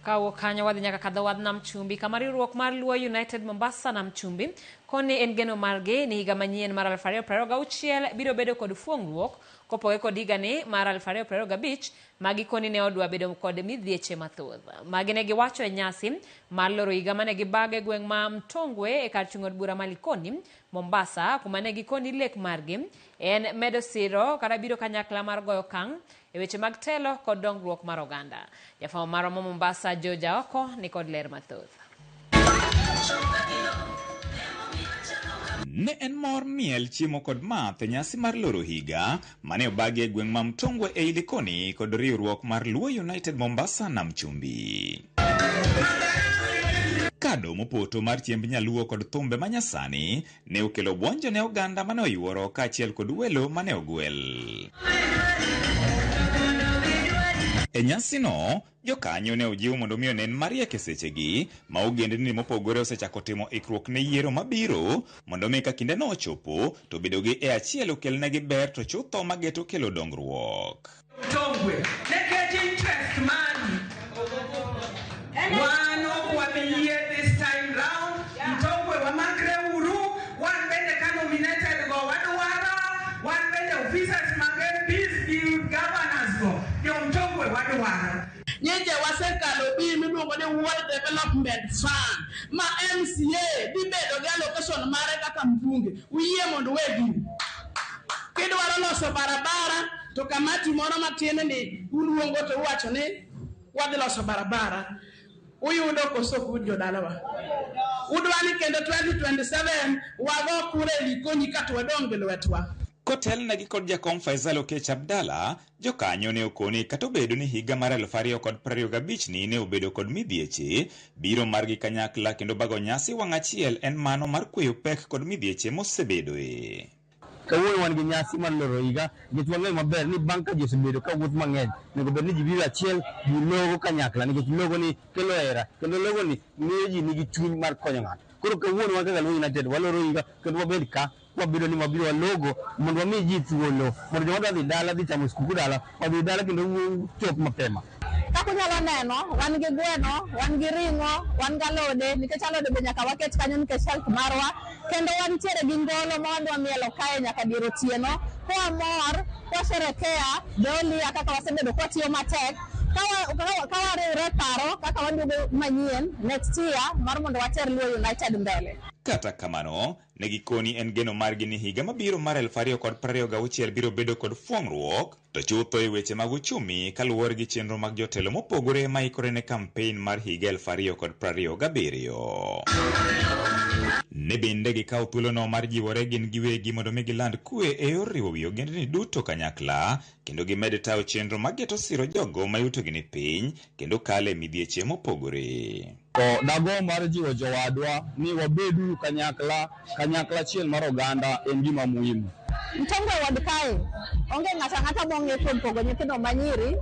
Kawuok kanyo wadhi nyaka kadho wadh Nam Chumbi kama riwruok mar Luo United Mombasa Nam Chumbi koni en geno margi ni higa manyien mar 2026 biro bedo kod fuong'ruok kopoge kod higani mar 2025 ma gikoni ne odwa bedo kod midhieche mathoth. Magi ne giwacho e nyasi mar loro higa mane gibago e gweng' ma Mtongwe e kar chung' od bura ma Likoni, Mombasa kuma ne gikoni lek margi en medo siro kata biro kanyakla mar goyo okang' E weche mag telo kod dongruok mar oganda. Jafwambo marwa ma Mombasa George Aoko ni kod ler mathoth. Ne en mor miel, chiemo kod math e nyasi mar loro higa mane obagi e gweng' ma Mtongwe ei Likoni kod riwruok mar Luo United Mombasa Nam Chumbi. Kado mopoto mar chiemb nyaluo kod thumbe manyasani ne okelo buonjo ne oganda mane oyuoro kaachiel kod welo mane ogwel. E nyasino, jokanyo ne ojiw mondo mi onen mariek e sechegi ma ogendni mopogore osechako timo ikruok ne yiero mabiro mondo mi ka kindeno ochopo to bedogi e achiel okelnegi ber to chutho mageto kelo dongruok. Tongwe nikech interest mari wan ok wabi yie this time round. Mtongwe wamakre uru, wan bende ka nominated go wadwaro, wan bende officers mag MPs gi governors go jo Mtongwe wadwaro. Nyeche wasekalo bill miluongo ni Ward Development Fund ma MCA dhi bedo gi allocation mare kaka mbunge. Uyie mondo uwe gini. Kidwaro loso barabara to kamati moro matin ni uluongo to uwacho ni wadhi loso barabara. Uyudo koso ok uyud jodalawa? Udwa ni kendo 2027 wago kura e Likoni kato wadong' gi lwetwa. Kotelnegi kod jakom Faisal Okech Abdalla, jokanyo ne okoni kata obedo ni higa mar 2025 ni ne obedo kod midhieche, biro margi kanyakla kendo bago nyasi wang' achiel en mano mar kweyo pek kod midhieche mosebedoe. Kawuono wan gi nyasi mar loro higa nikech wang'eyo maber ni bang' ka ji osebedo ka wuoth mang'eny, onego bed ni ji biro achiel, ji logo kanyakla nikech logo ni kelo hera kendo logo ni miyo ji nigi chuny mar konyo ng'ato. Koro kawuono wan kaka Luo United waloro higa kendo wabed ka wabedo ni wabiro walogo mondo wami ji thuolo mondo joma dwa dhi dala dhi chamo skuku dala odhi dala kendo chop mapema. Kaka unyalo neno, wan gi gweno, wan gi ring'o, wan gi alode, nikech alode be nyaka waket kanyo nikech health marwa. Kendo wantiere gi ngolo ma wadwa mielo kae nyaka dier otieno. Kwamor, kwasherekea the whole year kaka wasebedo kwatiyo matek, ka wariwre e paro kaka waduogo manyien next year mar mondo water Luo United mbele. Kata kamano, ne gikoni en geno margi ni higa mabiro mar 2026 biro bedo kod fuong'ruok To chutho e weche mag uchumi kaluwore gi chenro mag jotelo mopogore ma ikore ne kampein mar higa 2027. Ne bende gikawo thuolono mar jiwore gin giwegi mondo mi giland kwe e yor riwo wi ogendni duto kanyakla kendo gimed tayo chenro mageto siro jogo ma yutogi ni piny kendo kale e midhieche mopogore. To dagomb mar jiwo jowadwa ni wabeduru kanyakla, kanyakla achiel mar oganda en gima muhimu. Mtongwe ward kae onge ng'ato ang'ata mong'e kuom pogo nyithindo manyiri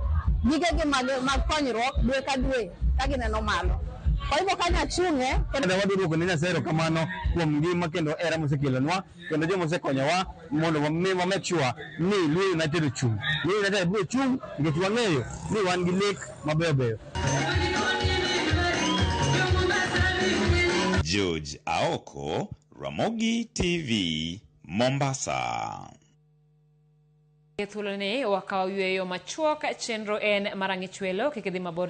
gigegi mag konyruok dwe ka dwe ka gineno malo. Kwa hivyo kanyo achung'e. Kendo wadhi duoko ne Nyasaye erokamano kuom ngima kendo hera mosekelonwa kendo joma osekonyowa mondo wami wa make sure ni Luo United ochung'. Luo United biro chung' nikech wang'eyo ni wan gi lek mabeyo beyo. George Aoko, Ramogi TV, Mombasa. E thuoloni wakawo yueyo machuok, chenro en mar ang'ich welo, kik idhi mabor.